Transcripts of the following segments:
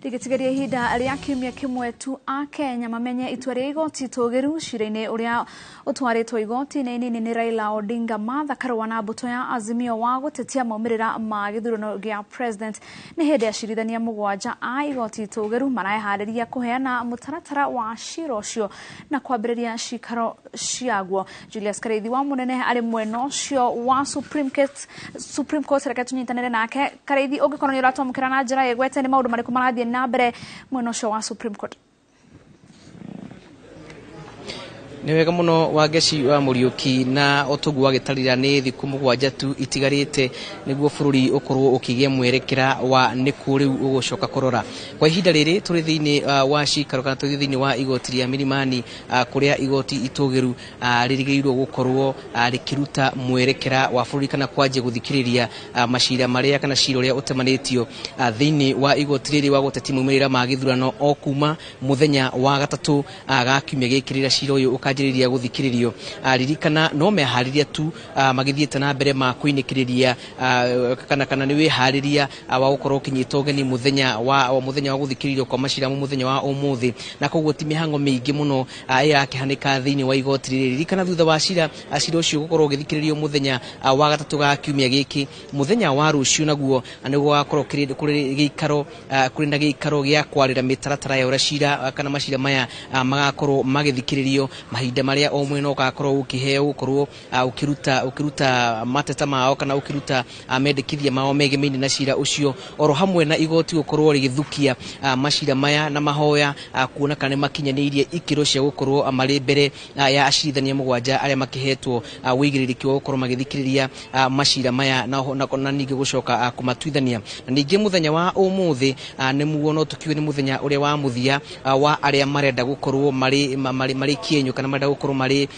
Rĩgĩtigaria ihinda rĩa kiumia kĩmwe tu a Kenya mamenye itua rĩa igoti itũgĩru cira-inĩ ũrĩa ũtwarĩtwo igoti-inĩ inini nĩ Raila Odinga, Martha Karua na mbũtũ ya Azimio wa gũtetia maumĩrĩra ma gĩthurano gĩa president. Nĩ hĩndĩ acirithania mũgwanja a igoti itũgĩru mareharĩria kũheana mũtaratara wa cira ũcio na kwambĩrĩria cikaro ciaguo. Julius Kareithi wa Munene arĩ mwena ũcio wa Supreme Court, reke tũnyitanĩre nake. Kareithi, ũngĩkorwo nĩ ũratwamũkĩra na njĩra ĩgwete, nĩ maũndũ marĩkũ marathiĩ na mbere mwena ũcio wa Supreme Court? Nĩ wega mũno, Wangeci wa Mũriũki, na ũtũgu wa gĩtarĩria nĩ thikũ 7 tu itigarĩte nĩguo bũrũri ũkorwo ũkĩgĩa mwerekera wa nĩkũ rĩu ũgũcoka kũrora. Kwa ihinda rĩrĩ tũrĩ thĩinĩ wa cikaro kana tũrĩ thĩinĩ wa igoti rĩa Milimani, kũrĩa igoti itũgĩru rĩrĩgĩrĩirwo gũkorwo rĩkĩruta mwerekera wa bũrũri kana kwanjia gũthikĩrĩria macira marĩa kana cira ũrĩa ũtemanĩtio thĩinĩ wa igoti rĩrĩ wa gũtetia maumĩrĩra ma gĩthurano o kuma mũthenya wa gatatũ ga kiumia gĩkĩ rĩrĩa cira ũyũ ũkanjĩrĩria gũthikĩrĩrio. Ririkana no meharĩria tu magĩthiĩte na mbere ma kũinĩkĩrĩria kana nĩ wĩharĩria wa gũkorwo ũkĩnyita ũgeni mũthenya wa gũthikĩrĩrio kwa macira mũthenya wa ũmũthĩ, na koguo ti mĩhango mĩingĩ mũno ĩrakĩhanĩka thĩinĩ wa igoti rĩrĩ. Ririkana thutha wa cira ũcio gũkorwo ũgĩthikĩrĩrio mũthenya wa gatatũ ga kiumia gĩkĩ, mũthenya wa rũciũ naguo nĩguo gũgakorwo kũrĩ gĩikaro kũrĩ na gĩikaro gĩa kwarĩra mĩtaratara ya ũrĩa cira kana macira maya magakorwo magĩthikĩrĩrio, mahinda marĩa o mwena ũgakorwo ũkĩheo gũkorwo ũkĩruta mateta mao kana ũkĩruta mendekithia mao megemeine na cira ũcio, oro hamwe na igoti gũkorwo rĩgĩthukia macira maya na mahoya kuona kana nĩ makinyanĩirie ikĩro cia gũkorwo marĩ mbere ya acirithania 7 arĩa makĩhetwo wĩigĩrĩrĩki wa gũkorwo magĩthikĩrĩria macira maya na ningĩ gũcoka kũmatuithania. Na ningĩ mũthenya wa ũmũthĩ nĩguo no tũkiuge nĩ mũthenya ũrĩa wa mũthia wa arĩa marenda gũkorwo marĩ kĩenyũ kana marenda gũkorwo marĩ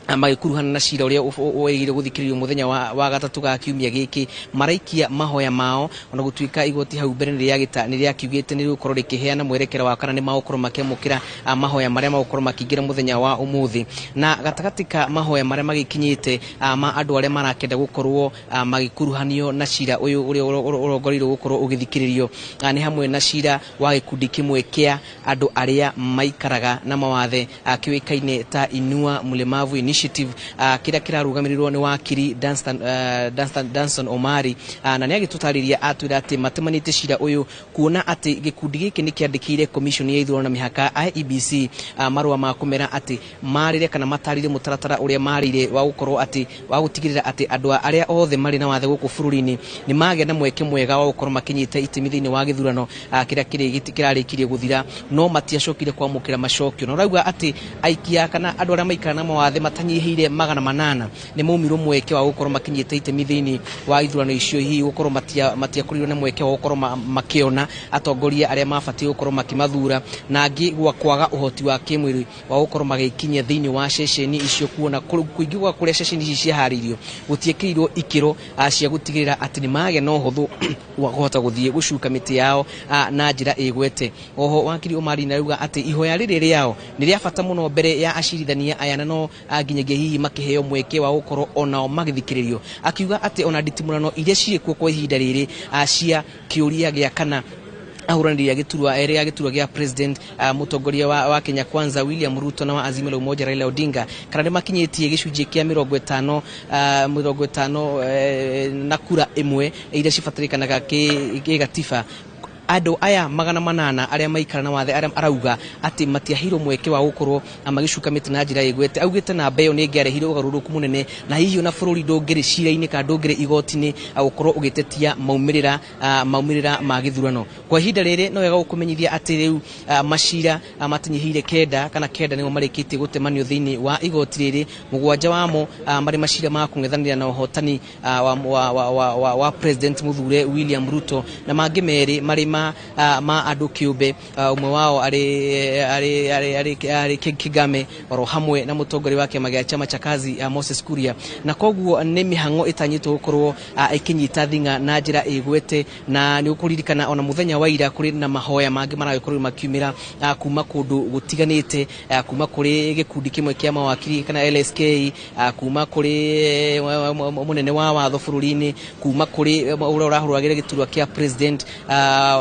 magĩkuruhana na cira ũrĩa wĩrĩgĩrĩirwo gũthikĩrĩrio mũthenya wa gatatũ ga kiumia gĩkĩ, maraikia mahoya mao, ona gũtuĩka igoti hau mbere nĩ rĩakiugĩte nĩ rĩgũkorwo rĩkĩheana mwerekera wa kana nĩ magũkorwo makĩamũkĩra mahoya marĩa magũkorwo makĩingĩra mũthenya wa ũmũthĩ. Na gatagatĩ ka mahoya marĩa magĩkinyĩte ma andũ arĩa marakĩenda gũkorwo magĩkuruhanio na cira ũyũ ũrĩa ũrongoreirio gũkorwo ũgĩthikĩrĩrio nĩ hamwe na cira wa gĩkundi kĩmwe kĩa andũ arĩa maikaraga na mawathe kĩũĩkaine ta Inua Mlemavu Initiative, kĩrĩa kĩrarũgamĩrĩrwo nĩ wakiri Danstan Omari, na nĩ agĩtũtarĩria atwĩra atĩ matemanĩtie cira ũyũ kuona atĩ gĩkundi gĩkĩ nĩ kĩandĩkĩire commission ya ithurano na mĩhaka IEBC marũa ma kũmera atĩ marĩre kana matarĩrie mũtaratara ũrĩa marĩire wa gũkorwo atĩ wa gũtigĩrĩra atĩ andũ arĩa othe marĩ na wathe gũkũ bũrũri-inĩ nĩ magĩa na mweke mwega wa gũkorwo makĩnyita itemi thĩinĩ wa gĩthurano kĩrĩa kĩrarĩkirie gũthira, no matiacokire kwamũkĩra macokio. Na ũrauga atĩ aikia kana andũ arĩa maikara na mawathe matanyihĩire 800 nĩ maumirwo mweke wa gũkorwo makinyĩte itemi thĩinĩ wa ithurano icio, hihi gũkorwo matiakorirwo na mweke wa gũkorwo makĩona atongoria arĩa mabatiĩ gũkorwo makĩmathura, na angĩ gwa kwaga ũhoti wa kĩmwĩrĩ wa gũkorwo magĩkinyia thĩinĩ wa ceceni icio, kuona kũingĩ gwa kũrĩa ceceni ici ciaharĩirio gũtiĩkĩrirwo ikĩro cia gũtigĩrĩra atĩ nĩ magĩa na ũhũthũ wa kũhota gũthiĩ gũcuka mĩtĩ yao na njĩra ĩgwete. Oho wakiri Omari arauga atĩ ihoya rĩrĩ rĩao nĩ rĩa bata mũno mbere ya acirithania aya, na no nginyagia hihi makĩheo mweke wa gũkorwo onao magĩthikĩrĩrio, akiuga atĩ ona nditimũrano iria cirĩ kuo kwa ihinda rĩrĩ cia kĩũria gĩa kana ahũranĩri a gĩturwa erĩ a gĩturwa gĩa president, mũtongoria wa Kenya Kwanza William Ruto na wa Azimio la Umoja Raila Odinga, kana nĩ makinyĩtie gĩcunjĩ kĩa 50 50 na kura ĩmwe iria cibatarĩkanaga kĩgatiba, andũ aya 800 arĩa maikara na wathe arĩa arauga atĩ matiaheirwo mweke wa gũkorwo magĩcuka mĩtĩ na njĩra ĩgwete, augĩte namba ĩyo nĩ ĩngĩarehire ũgarũrũku mũnene na hihi ona bũrũri ndũngĩrĩ cira-inĩ kana ndũngĩrĩ igoti-inĩ gũkorwo ũgĩtetia maumĩrĩra ma gĩthurano. Kwa ihinda rĩrĩ no wega gũkũmenyithia atĩ rĩu macira matinyihĩire 9 kana 9 nĩmo marĩkĩtie gũtemanio thĩinĩ wa igoti rĩrĩ, 7 wamo marĩ macira ma kũng'ethanĩra na ũhotani wa president mũthure William Ruto, na mangĩ 2 marĩ ma andũ kĩũmbe, ũmwe wao arĩ Kigame oro hamwe na mũtongoria wa kĩama gĩa Chama cha Kazi Moses Kuria. Na koguo nĩ mĩhang'o ĩtanyĩtwo gũkorwo ĩkĩnyita thing'a na njĩra ĩgwete. Na nĩ ũkũririkana ona mũthenya wa ira kũrĩ na mahoya mangĩ maragĩkorwo makiumĩra kuma kũndũ gũtiganĩte, kuma kũrĩ gĩkundi kĩmwe kĩa mawakiri kana LSK, kuma kũrĩ mũnene wa watho bũrũri-inĩ, kuma kũrĩ ũrĩa ũrahũragĩra gĩturwa kĩa president.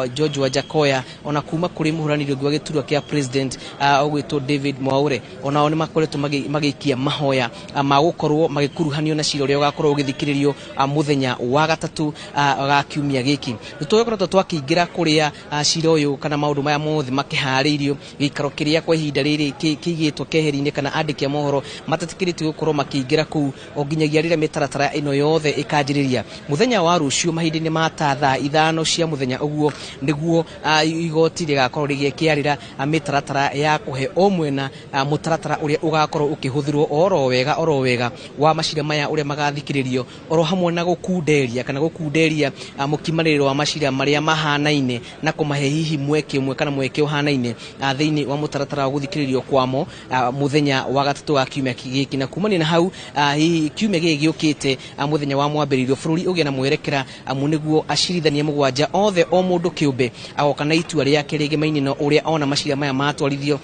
George Wajackoyah, ona kuma kũrĩ mũhũranĩri ũngĩ wa gĩturwa kĩa president ũgwĩtwo David Mwaure, onao nĩ makoretwo magĩikia mahoya ma gũkorwo magĩkuruhanio na cira ũrĩa ũgakorwo ũgĩthikĩrĩrio mũthenya wa gatatũ ga kiumia gĩkĩ. Nĩ tũgĩkoretwo twakĩingĩra kũrĩa cira ũyũ kana maũndũ maya mothe makĩharĩirio, gĩikaro kĩrĩa kwa ihinda rĩrĩ kĩigĩtwo keheri-inĩ kana andĩki a mohoro matetĩkĩrĩtio gũkorwo makĩingĩra kũu o nginyagia rĩrĩa mĩtaratara ĩno yothe ĩkanjĩrĩria mũthenya wa rũciũ mahinda-inĩ ma ta thaa 5 cia mũthenya. Ũguo nĩguo igoti rĩgakorwo rĩgĩkĩarĩra mĩtaratara ya kũhe o mwena mũtaratara ũrĩa ũgakorwo ũkĩhũthĩrwo oro wega wa macira maya ũrĩa magathikĩrĩrio, oro hamwe na gũkunderia kana gũkunderia mũkimanĩrĩro wa macira marĩa mahanaine na kũmahe hihi mweke ũmwe kana mweke ũhanaine thĩinĩ wa mũtaratara wa gũthikĩrĩrio kwamo mũthenya wa gatatũ wa kiumia gĩkĩ. Na kumania na hau hihi kiumia gĩkĩ gĩũkĩte mũthenya wa mwambĩrĩrio bũrũri ũgĩe na mwerekera, amu nĩguo acirithania 7 othe o mũndũ kĩũmbe agoka na itua rĩake rĩgemaine na ũrĩa ona macira maya matwarithio,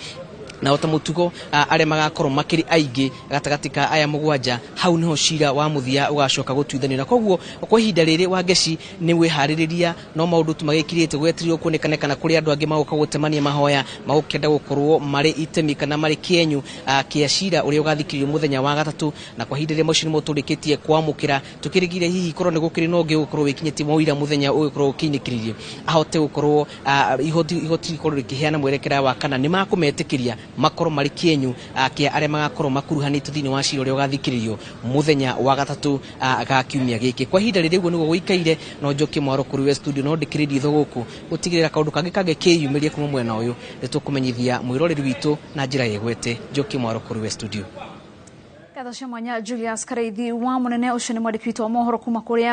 na ota mũtugo arĩa magakorwo makĩrĩ aingĩ gatagatĩ ka aya 7, hau niho cira wa mũthia ũgacoka gũtuithanio. Na koguo kwa ihinda rĩrĩ Wangeci nĩ wĩharĩrĩria, no maũndũ tu magĩkirĩte gwetereirwo kuonekane kana kũrĩ andũ angĩ magoka gũtemania mahoya magũkĩenda gũkorwo marĩ itemi kana marĩ kĩenyu kĩa cira ũrĩa ũgathikĩrĩrio mũthenya wa gatatũ. Na kwa ihinda rĩrĩ macio nĩmo tũrĩkĩtie kwamũkĩra, tũkĩrĩgire hihi korwo nĩ gũkĩrĩ na ũngĩ ũgũkorwo wĩkinyĩtie maũira mũthenya ũgĩkorwo ũkĩinĩkĩrĩrio ahote gũkorwo igoti rĩkorwo rĩkĩheana mwerekera wa kana nĩ makũmetĩkĩria makorwo marĩ kĩenyu kĩa arĩa magakorwo makuruhanĩtio thĩinĩ wa cira ũrĩa ũgathikĩrĩrio mũthenya wa gatatũ ga kiumia gĩkĩ. Kwa ihinda rĩrĩ ũguo nĩguo gũikaire, no njokie mwaro kũrĩ we studio, no ndĩkĩrĩrie itho gũkũ gũtigĩrĩra kaũndũ kangĩ kangĩkĩyumĩria kuma mwena ũyũ nĩ tũkũmenyithia mwĩroreri witũ na njĩra ĩgwete. Njokie mwaro kũrĩ we studio. Ngatho cia mwanya Julius Kareithi wa Munene, ũcio nĩ mwandĩki witũ wa mohoro kuma kũrĩa